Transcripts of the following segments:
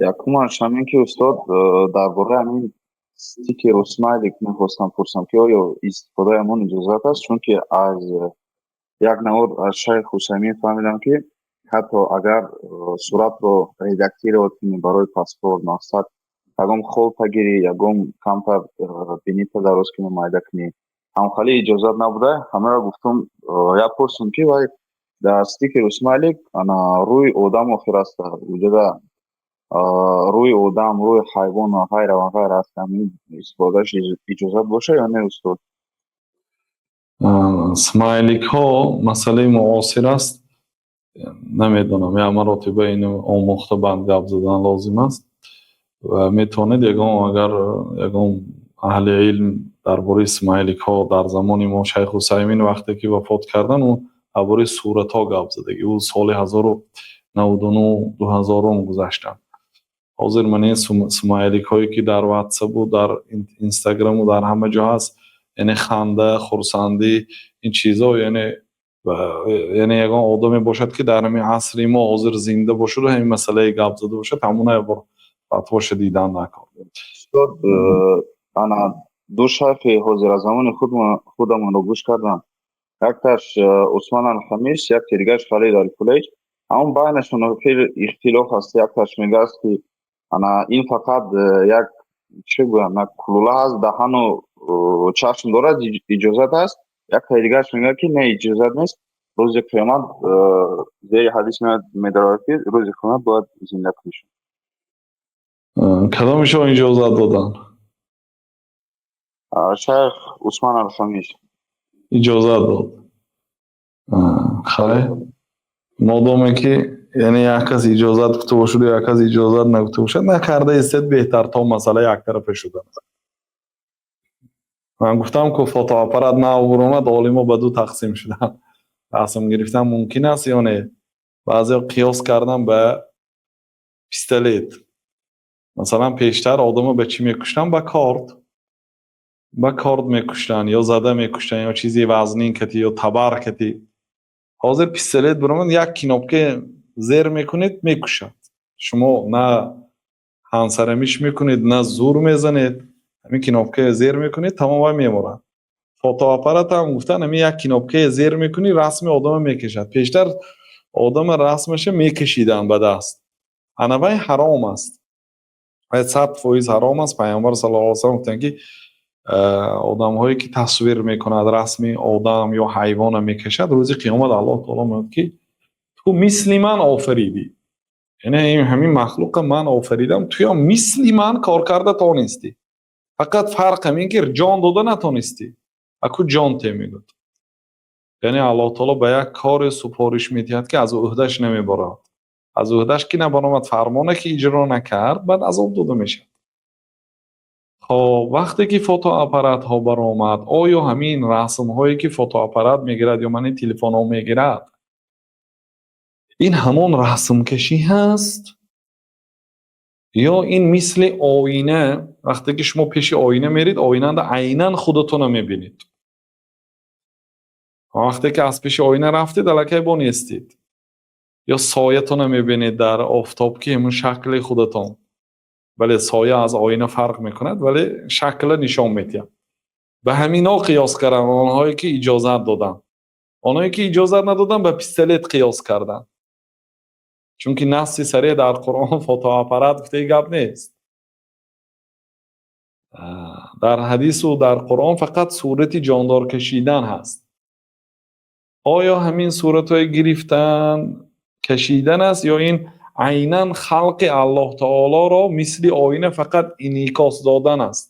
Якумаш ҳамин ки, устод, дар бораи ҳамин стикеру смайлик мехостам пурсам, ки оё истифодаи ҳамон иҷозат аст, чунки аз як навор аз шайх Ҳусаймин фаҳмидам, ки ҳатто агар суратро редактировать кунӣ барои паспорт, мақсад, ягон холта гирӣ, ягон камтар бинита дароз кунӣ, майда кунӣ, ҳамхали иҷозат набуда. Ҳамаро гуфтум, як пурсум, ки вай дар стикеру смайлик ана рӯи одам охир аст, уҷода рӯи одам, рӯи ҳайвон ва ғайра ва ғайра аст, ҳамин истифодааш иҷозат боша ё не, устод? Смайликҳо масъалаи муосир аст. Намедонам, як маротиба ину омӯхта, баъд гап задан лозим аст. Ва метавонед ягон, агар ягон аҳли илм дар бораи смайликҳо. Дар замони мо шайх Ҳусаймин вақте ки вафот карданд, ӯ дар бораи суратҳо гап задагӣ. Ӯ соли 1099, 2000-ум гузаштанд. Ҳозир ман ин смайликҳое, ки дар Ватсапу дар Инстаграму дар ҳама ҷо ҳаст, яъне ханда, хурсандӣ, ин чизҳо, яъне ягон одаме бошад, ки дар ҳамин асри мо ҳозир зинда бошаду ҳамин масъалае гап зада бошад, ҳамона як бор фатвоша дидан накор. Устод, ана ду шайхи ҳозиразамони худамонро гӯш кардам: якташ Усман Алхамис, якти дигараш Халид Алфулайҷ. Ҳамон байнашон хеле ихтилоф аст. Якташ мегӯяст, ки ана ин фақат як, чӣ гӯям, як кулула ҳаст, даҳану чашм дорад, иҷозат аст. Яктаи дигараш мегӯяд, ки не, иҷозат нест, рӯзи қиёмат, зери ҳадис медорад, ки рӯзи қиёмат бояд зинда кунӣ. Кадомишон иҷозат доданд? Шайх Усман Алхамис. Иҷозат дод. Хайр, модоме ки, яъне, як кас иҷозат гуфта бошаду як кас иҷозат нагуфта бошад, накарда истед беҳтар, то масъала яктарафа шуда. Ман гуфтам ку, фотоаппарат нав буромад, олимо ба ду тақсим шуданд: расм гирифтан мумкин аст ё не. Баъзеҳо қиёс кардан ба пистолет. Масалан, пештар одамо ба чӣ мекуштанд? Ба корд, ба корд мекуштанд ё зада мекуштанд, ё чизи вазнин кати, ё табар кати. Ҳозир пистолет биромад, як кнопка зер мекунед, мекушад. Шумо на ҳансарамиш мекунед, на зур мезанед, ҳамин кнопкае зер мекунед, тамом, вай меморад. Фотоаппаратам гуфтан, ҳамин як кнопкае зер мекунӣ, расми одама мекашад. Пештар одама расмаша мекашиданд ба даст. Ана вай ҳаром аст, вай 100% ҳаром аст. Пайғамбар саллаллоҳу алайҳи васаллам гуфтанд, ки одамҳое ки тасвир мекунад, расми одам ё ҳайвона мекашад, рӯзи қиёмат Аллоҳ таоло мегӯяд, ки ту мисли ман офаридӣ, яъне ҳамин махлуқа ман офаридам, туям мисли ман кор карда тонистӣ, фақат фарқ ҳамин ки ҷон дода натонистӣ, аку ҷон те, мегӯяд. Яъне Аллоҳ таоло ба як коре супориш медиҳад, ки аз ӯҳдаш намебарад. Аз ӯҳдаш ки набаромад, фармоне ки иҷро накард, баъд азоб дода мешавад. Хоб, вақте ки фотоаппаратҳо баромад, оё ҳамин расмҳое, ки фотоаппарат мегирад ё мани телефонҳо мегирад, ин ҳамон расмкашӣ ҳаст ё ин мисли оина, вақте ки шумо пеши оина меред, оинада айнан худатонро мебинед, вақте ки аз пеши оина рафтед, аллакай бо нестед, ё соятонро мебинед дар офтоб, ки ҳамун шакли худатон? Бале, соя аз оина фарқ мекунад, вале шакла нишон медиҳад. Ба ҳамино қиёс карданд онҳое, ки иҷозат доданд. Онҳое, ки иҷозат надоданд, ба пистолет қиёс карданд, чунки насси сареҳ дар Қуръон фотоаппарат гуфтаи гап нест. Дар ҳадису дар Қуръон фақат сурати ҷондор кашидан ҳаст. Оё ҳамин суратҳои гирифтан, кашидан аст ё ин айнан халқи Аллоҳ таолоро мисли оина фақат инъикос додан аст?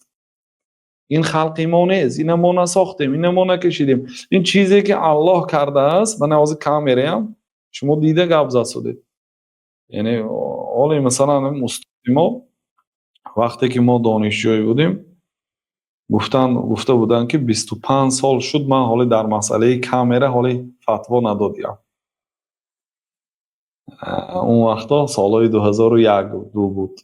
Ин халқи мо нест, ина мо насохтем, ина мо накашидем, ин чизе ки Аллоҳ кардааст. Мана ҳозир камераям шумо дида гап зад. Яъне оле, масалан, устоди мо, вақте ки мо донишҷӯй будем, гуфтан, гуфта буданд, ки 25 сол шуд, ман ҳоле дар масъалаи камера ҳоле фатво надодиам. Он вақтҳо солҳои 2001, ду буд.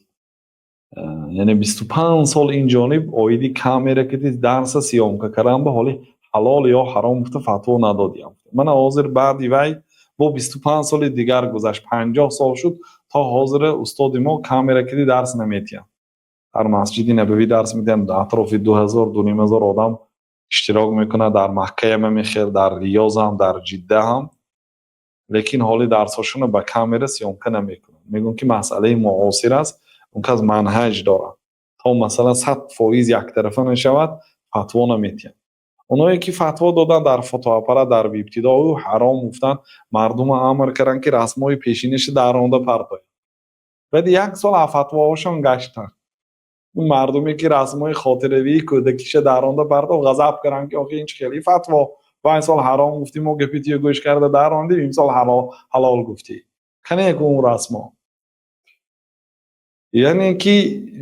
Яъне 25 сол ин ҷониб оиди камера ки дарса съёмка кардан ба ҳоли ҳалол ё ҳаром гуфта фатво надодиам. Мана ҳозир баъди вай бо 25 соли дигар гузашт, 50 сол шуд. То ҳозир устоди мо камера киди дарс наметиҳанд. Дар Масҷиди Набавӣ дарс медиҳанд, атрофи 2000, 2500 одам иштирок мекунад. Дар Маккаям ҳамин, дар Риёз ҳам, дар Ҷидда ҳам. Лекин ҳоли дарсҳошонро ба камера съёмка намекунанд. Мегӯянд, ки масъалаи муосир аст, он кас манҳаҷ дорад. То масалан 100% яктарафа нашавад, фатво наметиҳанд. Оное ки фатво доданд дар фотоаппарат дар ибтидо ҳаром гуфтанд, мардумро амр карданд, ки расмҳои пешинаша даронда партоянд. Баъди як сол аз фатвоҳошон гаштанд. Мардуме ки расмҳои хотиравии кӯдакиша даронда партофт, ғазаб карданд, ки охи, ин чӣ хели фатво? Панҷ сол ҳаром гуфтӣ, мо гапи туя гӯш карда дарондем, имсол ҳалол гуфтӣ. Кане ку он расмҳо? Яъне ки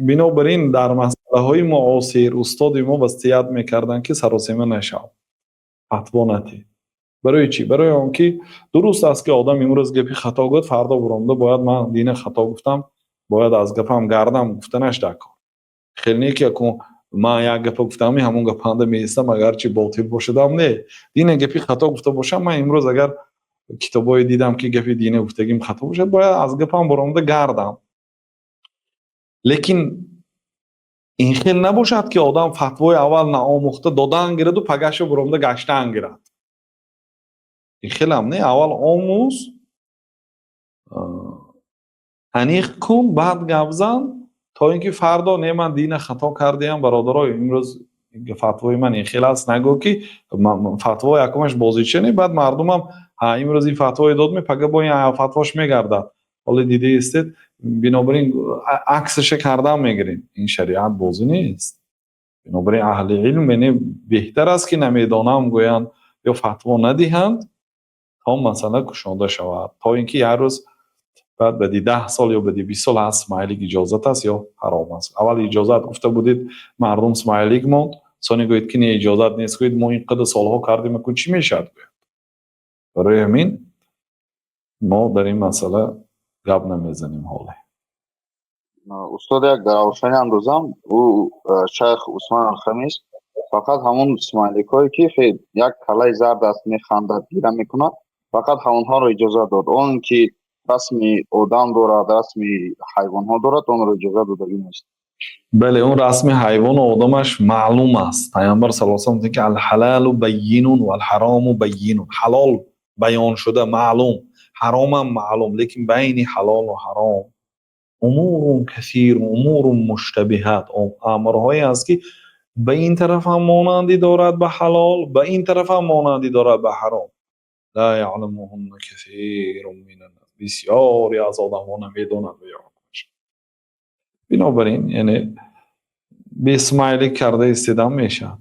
бинобар ин дар масъалаҳои муосир устоди мо васият мекарданд, ки саросема нашав, фатво натиҳ. Барои чӣ? Барои он ки дуруст аст, ки одам имрӯз гапи хато гуфт, фардо буромда бояд ман дина хато гуфтам, бояд аз гапам гардам гуфтанаш дар кор. Хеле не ки акун ман як гапа гуфтам, ҳамон гапанда меистам, агарчи ботил бошадам. Не, дина гапи хато гуфта бошам, ман имрӯз агар китобое дидам, ки гапи дина гуфтагим хато бошад, бояд аз гапам буромда гардам. Лекин ин хел набошад, ки одам фатвои аввал наомӯхта додан гираду пагаша буромда гаштан гирад. Ин хелам не. Аввал омӯз, аниқ кун, баъд гап зан, то ин ки фардо не, ман дина хато кардиам, бародаро, имрӯз фатвои ман ин хел аст нагӯ, ки фатво якумаш бозича не. Баъд мардумам имрӯз ин фатвое дод, пага бо ин фатвош мегардад. Ҳоло дидаистед. Бинобар ин аксаша кардан мегирем. Ин шариат бозӣ нест. Бинобар ин аҳли илм яъне беҳтар аст, ки намедонам гӯянд ё фатво надиҳанд, то масъала кушода шавад, то ин ки як рӯз баъд баъди 10 сол ё баъди 20 сол ҳаст, смайлик иҷозат аст ё ҳаром аст. Аввал иҷозат гуфта будед, мардум смайлик монд, сони гӯед, ки не, иҷозат нест. Гӯед, мо ин қадар солҳо кардем, акун чӣ мешавад, гӯяд. Барои ҳамин мо дар ин масъала гап намезанем ҳоле. Устод, як дар равшанӣ андозам, ӯ шайх Усман Алхамис фақат ҳамон смайликҳое ки як калаи зард аст, механдад, гира мекунад, фақат ҳамонҳоро иҷозат дод. Он ки расми одам дорад, расми ҳайвонҳо дорад, онро иҷозат додагӣ нест. Бале, он расми ҳайвону одамаш маълум аст. Пайғамбар саллаллоҳу алайҳи васаллам ки الحلال بين والحرام بين. Ҳалол баёншуда, маълум, ҳаромам маълум, лекин байни ҳалолу ҳаром أمور كثير، أمور مشتبهات, амрҳое аст, ки ба ин тарафам монандӣ дорад ба ҳалол, ба ин тарафам монандӣ дорад ба ҳаром. لا يعلمهن كثير من الناس. Бисёре аз одамҳо намедонанд. Бинобар ин яъне бе смайлик карда истидан мешавад.